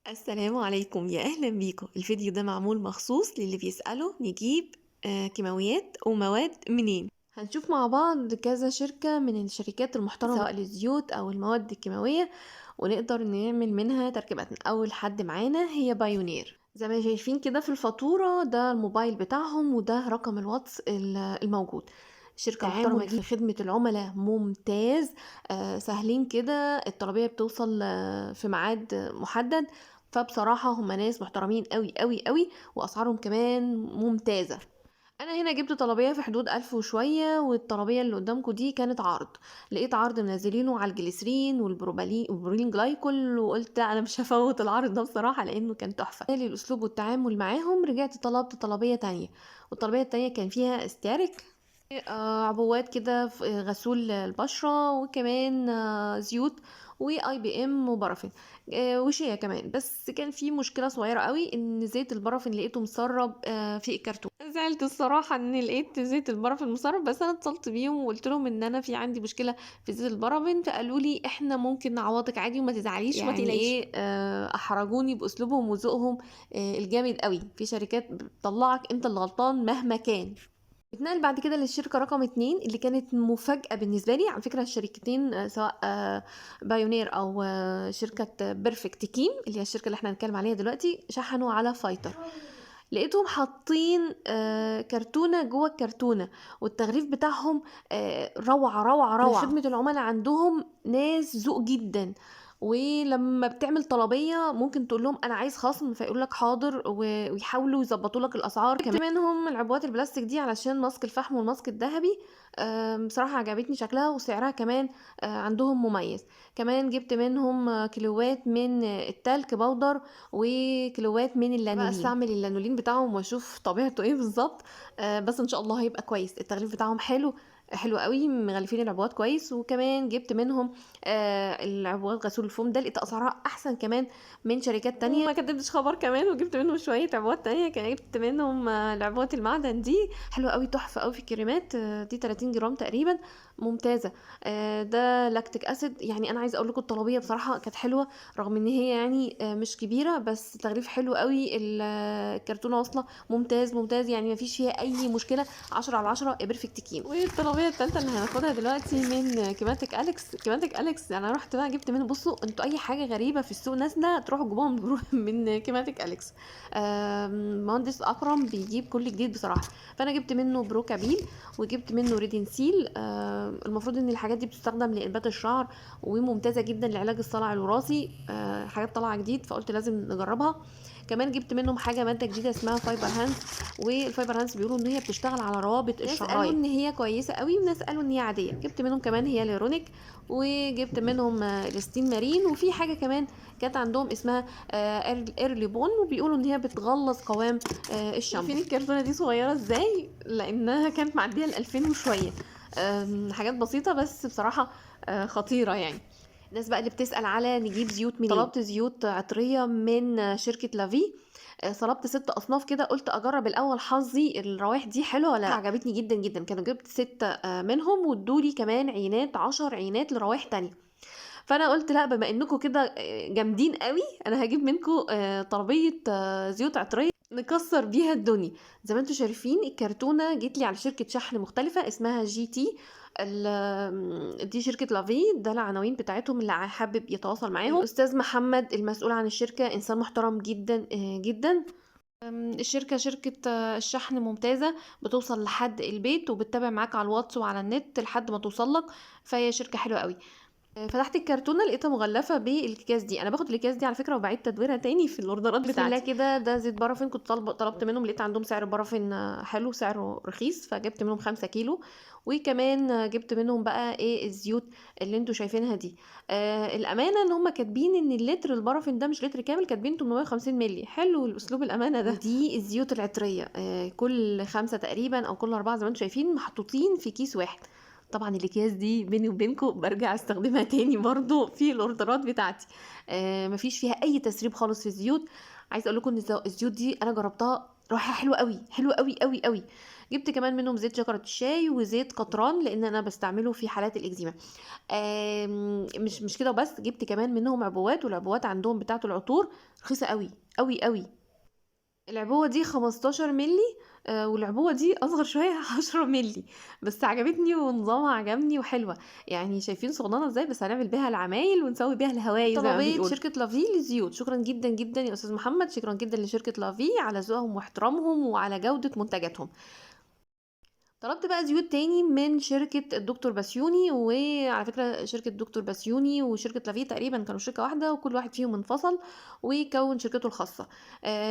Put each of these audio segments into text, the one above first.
السلام عليكم، يا أهلا بيكم. الفيديو ده معمول مخصوص للي بيسألوا نجيب كيماويات ومواد منين. هنشوف مع بعض كذا شركة من الشركات المحترمة سواء للزيوت أو المواد الكيماوية، ونقدر نعمل منها تركيباتنا. أول حد معانا هي بايونير. زي ما شايفين كده في الفاتورة ده الموبايل بتاعهم وده رقم الواتس الموجود. شركة محترمة تعامل في خدمة العملاء ممتاز، سهلين كده، الطلبية بتوصل في ميعاد محدد. فبصراحة هم ناس محترمين قوي قوي قوي، وأسعارهم كمان ممتازة. أنا هنا جبت طلبية في حدود 1000 وشوية، والطلبية اللي قدامكم دي كانت عرض، لقيت عرض منزلينه على الجليسرين والبروبالين جلايكول، وقلت لا أنا مش هفوت العرض ده بصراحة لأنه كان تحفة. الأسلوب والتعامل معاهم. رجعت طلبت طلبية تانية، والطلبية التانية كان فيها استيريك، عبوات كده في غسول البشرة، وكمان زيوت واي بي ام وبارافين، وشيا كمان. بس كان في مشكلة صغيرة قوي، ان زيت البارافين لقيته مسرب في الكرتون. زعلت الصراحة ان لقيت زيت البارافين مسرب، بس انا اتصلت بيهم وقلت لهم ان انا في عندي مشكلة في زيت البارافين، فقالوا لي احنا ممكن نعوضك عادي وما تزعليش وما تقلقيش. احرجوني باسلوبهم وذوقهم الجامد قوي. في شركات بتطلعك انت اللي غلطان مهما كان. نتنقل بعد كده للشركة رقم 2 اللي كانت مفاجأة بالنسبة لي. على فكرة الشركتين، سواء بايونير أو شركة بيرفكت كيم اللي هي الشركة اللي احنا هنتكلم عليها دلوقتي، شحنوا على فايتر. لقيتهم حاطين كرتونة جوه الكرتونة، والتغليف بتاعهم روعة روعة روعة. خدمة العملاء عندهم ناس ذوق جدا، ولما بتعمل طلبية ممكن تقول لهم أنا عايز خصم فيقول لك حاضر، ويحاولوا يظبطوا لك الأسعار. جبت منهم العبوات البلاستيك دي علشان ماسك الفحم والماسك الذهبي، بصراحة عجبتني شكلها وسعرها كمان عندهم مميز. كمان جبت منهم كيلوات من التالك باودر وكيلوات من اللانولين. بقى استعمل اللانولين بتاعهم واشوف طبيعته ايه بالظبط، بس ان شاء الله هيبقى كويس. التغليف بتاعهم حلو حلو قوي، مغلفين العبوات كويس. وكمان جبت منهم العبوات غسول الفوم ده، لقيت اسعارها احسن كمان من شركات تانية. وما كدبتش خبر كمان وجبت منهم شوية عبوات تانية. كان جبت منهم العبوات المعدن دي حلوة قوي، تحفة قوي في الكريمات، دي 30 جرام تقريبا، ممتازة. ده lactic acid. انا عايزه اقول لكم الطلبيه بصراحة كانت حلوة، رغم ان هي مش كبيرة، بس تغليف حلو قوي. الكرتونه واصله ممتاز ممتاز، ما فيش فيها اي مشكلة، 10 على 10 بيرفكت كيم. والطلبيه الثالثة اللي هناخدها دلوقتي من كيماتيك اليكس. كيماتيك اليكس انا رحت بقى جبت منه، بصوا انتوا اي حاجة غريبة في السوق نازله تروحوا تجيبوها من كيماتيك اليكس. مهندس اكرم بيجيب كل جديد بصراحة. فانا جبت منه بروكابيل وجبت منه ريدنسيل. المفروض ان الحاجات دي بتستخدم لانبات الشعر وممتازة جدا لعلاج الصلع الوراثي، حاجات طالعه جديد فقلت لازم نجربها. كمان جبت منهم حاجة مادة جديدة اسمها فايبر هاندز، والفايبر هاندز بيقولوا ان هي بتشتغل على روابط ناس الشعرايه، قالوا ان هي كويسة قوي وناس قالوا ان هي عادية. جبت منهم كمان هيالورونيك، وجبت منهم الستين مارين، وفي حاجة كمان كانت عندهم اسمها ايرلي بون، وبيقولوا ان هي بتغلظ قوام الشامبو. شايفين الكرتونه دي صغيرة ازاي؟ لانها كانت معدية ال 2000 وشوية. حاجات بسيطة بس بصراحة، خطيرة. الناس بقى اللي بتسأل على نجيب زيوت منين، طلبت زيوت عطرية من شركة لافي، طلبت 6 أصناف كده، قلت أجرب الأول حظي الروايح دي حلوة ولا لا. عجبتني جدا جدا. كانوا جبت 6، منهم، وادولي كمان عينات 10 عينات لروايح تانية. فأنا قلت لا، بما إنكم كده، جامدين قوي، أنا هجيب منكم، طلبية، زيوت عطرية نكسر بيها الدنيا. زي ما انتم شايفين الكرتونة جت لي على شركة شحن مختلفة اسمها جي تي، دي شركة لافي، ده العناوين بتاعتهم اللي حابب يتواصل معاهم. الأستاذ محمد المسؤول عن الشركة إنسان محترم جدا، جدا. الشركة شركة الشحن ممتازة، بتوصل لحد البيت وبتتابع معاك على الواتس وعلى النت لحد ما توصل لك، فهي شركة حلوة قوي. فتحت الكرتونة لقيتها مغلفة بالأكياس دي. أنا باخد الأكياس دي على فكرة وبعيد تدويرها تاني في الأوردرات بسم بتاعتي. الله كده ده زيت بارافين كنت طلبت منهم، لقيت عندهم سعر بارافين، حلو، سعره رخيص، فجبت منهم 5 كيلو. وكمان، جبت منهم بقى ايه الزيوت اللي انتوا شايفينها دي. الأمانة إن هم كاتبين إن اللتر البارافين ده مش لتر كامل، كاتبين 850 مللي. حلو الأسلوب الأمانة ده. ودي الزيوت العطرية، كل 5 تقريبا أو كل 4 زي ما انتوا شايفين محطوطين في كيس واحد. طبعا الاكياس دي بيني وبينكم برجع استخدمها تاني برضو في الاوردرات بتاعتي. مفيش فيها اي تسريب خالص في الزيوت. عايز اقول لكم ان الزيوت دي انا جربتها، رائحة حلوة قوي، حلوة قوي قوي قوي. جبت كمان منهم زيت شجرة الشاي وزيت قطران لان انا بستعمله في حالات الاكزيما. مش كده وبس، جبت كمان منهم عبوات، والعبوات عندهم بتاعه العطور رخيصة قوي قوي قوي. العبوه دي 15 ملي، والعبوه دي اصغر شوية 10 ملي، بس عجبتني ونظامها عجبني وحلوه. يعني شايفين صغننه ازاي، بس هنعمل بيها العمايل ونسوي بيها الهوايل زي ما طلبية بيقولوا. شركة لافي للزيوت، شكرا جدا جدا يا استاذ محمد، شكرا جدا لشركة لافي على ذوقهم واحترامهم وعلى جوده منتجاتهم. طلبت بقى زيوت تاني من شركة الدكتور بسيوني، وعلى فكرة شركة الدكتور بسيوني وشركة لافي تقريبا كانوا شركة واحدة، وكل واحد فيهم انفصل وكون شركته الخاصة.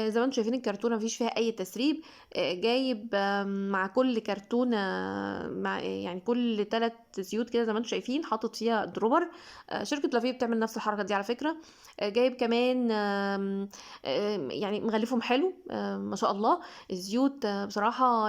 زي ما انتم شايفين الكرتونة مفيش فيها أي تسريب. جايب، مع كل كرتونة، مع يعني كل 3 زيوت كده زي ما انتم شايفين حاطط فيها dropper. شركة لافي بتعمل نفس الحركة دي على فكرة. جايب كمان، آم، آم، يعني مغلفهم حلو، ما شاء الله. الزيوت، بصراحة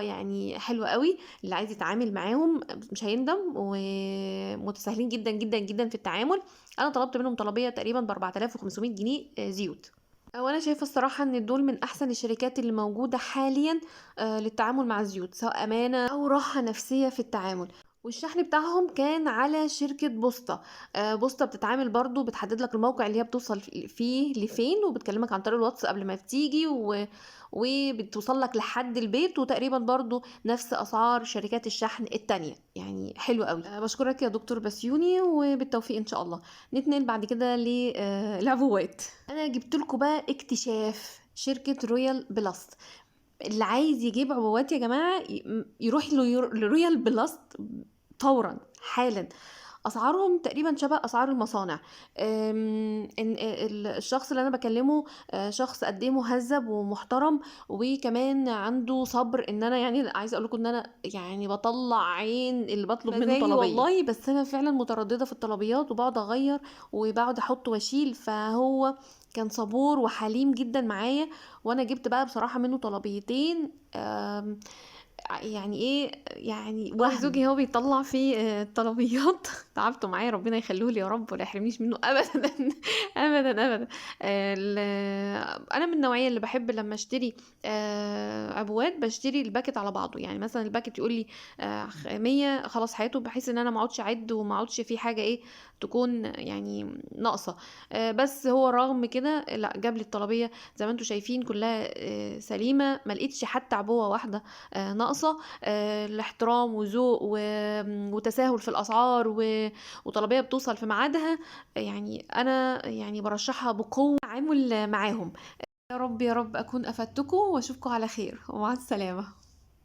حلوة قوي، اللي عايز يتعامل معاهم مش هيندم، ومتساهلين جدا جدا جدا في التعامل. انا طلبت منهم طلبية تقريبا ب 4500 جنيه، زيوت. وانا شايفه الصراحة ان دول من احسن الشركات اللي موجودة حاليا، للتعامل مع الزيوت، سواء امانه او راحة نفسية في التعامل. والشحن بتاعهم كان على شركة بوسطة. بوسطة بتتعامل برضو، بتحدد لك الموقع اللي هي بتوصل فيه لفين، وبتكلمك عن طريق الواتس قبل ما بتيجي، وبتوصل لك لحد البيت، وتقريبا برضو نفس أسعار شركات الشحن التانية. حلو قوي. بشكرك يا دكتور بسيوني، وبالتوفيق إن شاء الله. نتنقل بعد كده للعبوات. أنا جبت لكم بقى اكتشاف شركة رويال بلاست. اللي عايز يجيب عبوات يا جماعة يروح لرويال بلاست فورا حالا. اسعارهم تقريبا شبه اسعار المصانع. الشخص اللي انا بكلمه، شخص قد ايه مهذب ومحترم، وكمان عنده صبر. ان انا عايزه اقول لكم ان انا بطلع عين اللي بطلب منه مزاجي طلبية والله، بس انا فعلا مترددة في الطلبيات، وبقعد اغير وبقعد احط واشيل، فهو كان صبور وحليم جدا معايا. وانا جبت بقى بصراحة منه طلبيتين. يعني ايه يعني وهم. زوجي هو بيطلع في الطلبيات. تعبته معايا، ربنا يخليه لي يا رب ولا يحرمنيش منه ابدا ابدا ابدا. انا من النوعية اللي بحب لما اشتري، عبوات بشتري ال packet على بعضه. مثلا ال packet يقول لي، 100، خلاص حياته، بحيث ان انا ما اقعدش اعد وما اقعدش في حاجة تكون ناقصه. بس هو رغم كده لا، جاب لي الطلبيه زي ما انتم شايفين كلها، سليمة، ما لقيتش حتى عبوة واحدة، ناقصه. الاحترام وذوق وتساهل في الاسعار وطلبيه بتوصل في ميعادها. انا برشحها بقوة التعامل معاهم. يا رب يا رب اكون افدتكم، واشوفكم على خير، ومع السلامة.